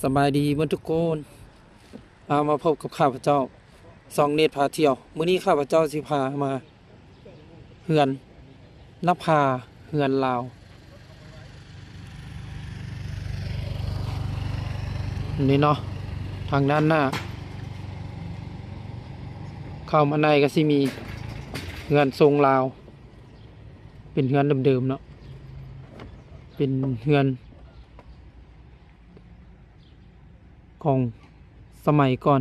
ສະບາຍດີເບິດທຸກຄົນ. ເອົາ ມາພົບກັບຂ້າພະເຈົ້າ ຊ່ອງເນດພາທ່ຽວ. ມື້ນີ້ຂ້າພະເຈົ້າຊິພາມາເຮືອນນະພາ ເຮືອນລາວ ນີ້ເນາະ. ທາງດ້ານໜ້າເຂົ້າມາໃນກໍຊິມີເຮືອນຊົງລາວ ເປັນເຮືອນເດີມໆເນາະ ເປັນເຮືອນ ຂອງສະໄໝກ່ອນ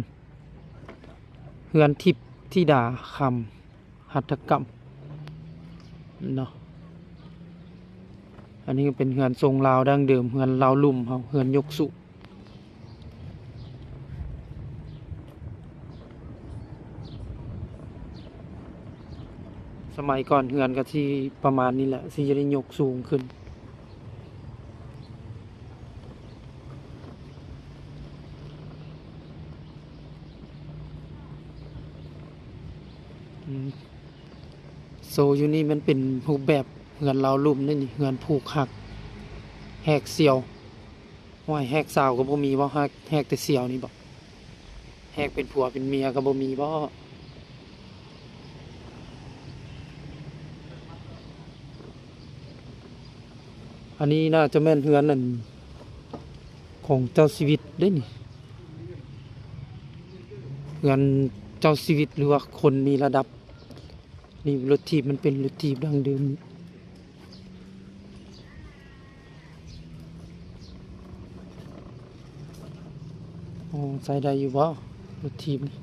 ເຮືອນທິບທິດາຄຳຫັດຖະກຳເນາະ. ອັນນີ້ກໍເປັນເຮືອນຊົງລາວດັ້ງເດີມ ເຮືອນລາວລຸ່ມເຮົາ ເຮືອນຍົກສູງ. ສະໄໝກ່ອນເຮືອນກໍຊິປະມານນີ້ແຫຼະ ຊິໄດ້ຍົກສູງຂຶ້ນ. ອືມ ໂຊຢູ່ນີ້ມັນເປັນຮູບແບບເຮືອນລາວລຸ່ມເດ້ນີ້ ເຮືອນຜູກຫັກ ແຫກສ່ຽວ. ຫ້ວຍ ແຫກສາວກໍບໍ່ມີບໍ? ແຫກ ແຫກແຕ່ສ່ຽວນີ້ບໍ? ແຫກເປັນຜົວເປັນເມຍກໍບໍ່ມີບໍ? ອັນນີ້ໜ້າຈະແມ່ນເຮືອນ ອັນ ຂອງເຈົ້າຊີວິດເດ້ນີ້ ເຮືອນເຈົ້າຊີວິດ ຫຼືວ່າຄົນມີລະດັບ. ນີ້ລົດຖີບ ມັນເປັນລົດຖີບດັ້ງເດີມນີ້. ໂອ້ ໃຊ້ໄດ້ຢູ່ບໍ່ລົດຖີບນີ້?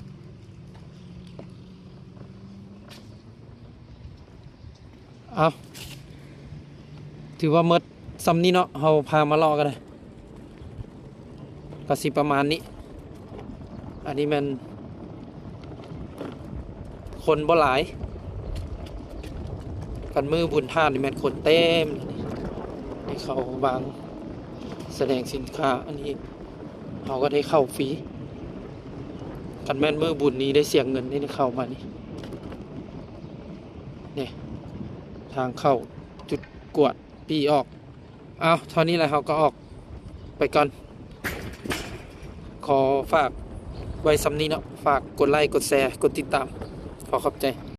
ເອົາ ຖືວ່າໝົດສ່ຳນີ້ເນາະ ເຮົາພາມາເລາະກັນເລີຍ. ກໍຊິປະມານນີ້. ອັນນີ້ແມ່ນຄົນບໍ່ຫຼາຍ. ຄັນມື້ບຸນທາດນີ້ແມ່ນຄົນເຕັມ. ໃຫ້ເຂົາວາງສະແດງສິນຄ້າ. ອັນນີ້ເຮົາກໍໄດ້ເຂົ້າຟຣີ. ຄັນແມ່ນມື້ບຸນນີ້ໄດ້ເສຍເງິນ ໄດ້ເຂົ້າມານີ້. ນີ້ ທາງເຂົ້າ ຈຸດກວດປີ້ອອກ. ເອົາ ເທົ່ານີ້ແຫຼະ ເຮົາກໍອອກໄປກ່ອນ. ຂໍຝາກໄວ້ສ່ຳນີ້ເນາະ. ຝາກກົດໄລ ກົດແຊ ກົດຕິດຕາມ. ຂໍຂອບໃຈ.